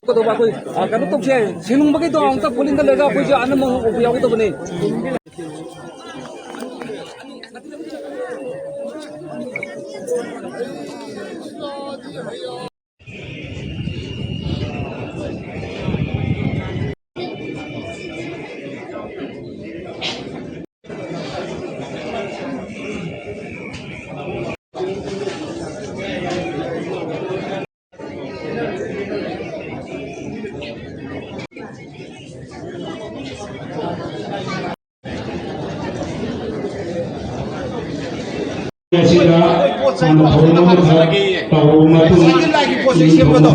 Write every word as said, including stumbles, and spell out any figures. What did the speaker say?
ꯀꯩꯗꯧꯕ ꯑꯩꯈꯣꯏ, ꯑ, ꯀꯩꯅꯣ ꯇꯧꯁꯦ, ꯁꯤꯅꯨꯡꯕꯒꯤꯗꯣ ꯑꯃꯨꯛꯇ ꯄꯣꯂꯤꯡꯗ ꯂꯩꯔꯒ ꯑꯩꯈꯣꯏꯁꯨ ꯑꯅꯝꯕ ꯎꯕ ꯌꯥꯎꯒꯦ ꯇꯧꯕꯅꯦ꯫ ꯑꯁꯤꯗ ꯍꯥꯟꯅ ꯊꯧꯔꯝ ꯑꯃꯈꯛ ꯇꯧꯔꯕ ꯃꯇꯨꯡ ꯁꯤꯒꯤ ꯂꯥꯏꯒꯤ ꯄꯣꯠ ꯆꯩ ꯁꯦꯝꯕꯗꯣ꯫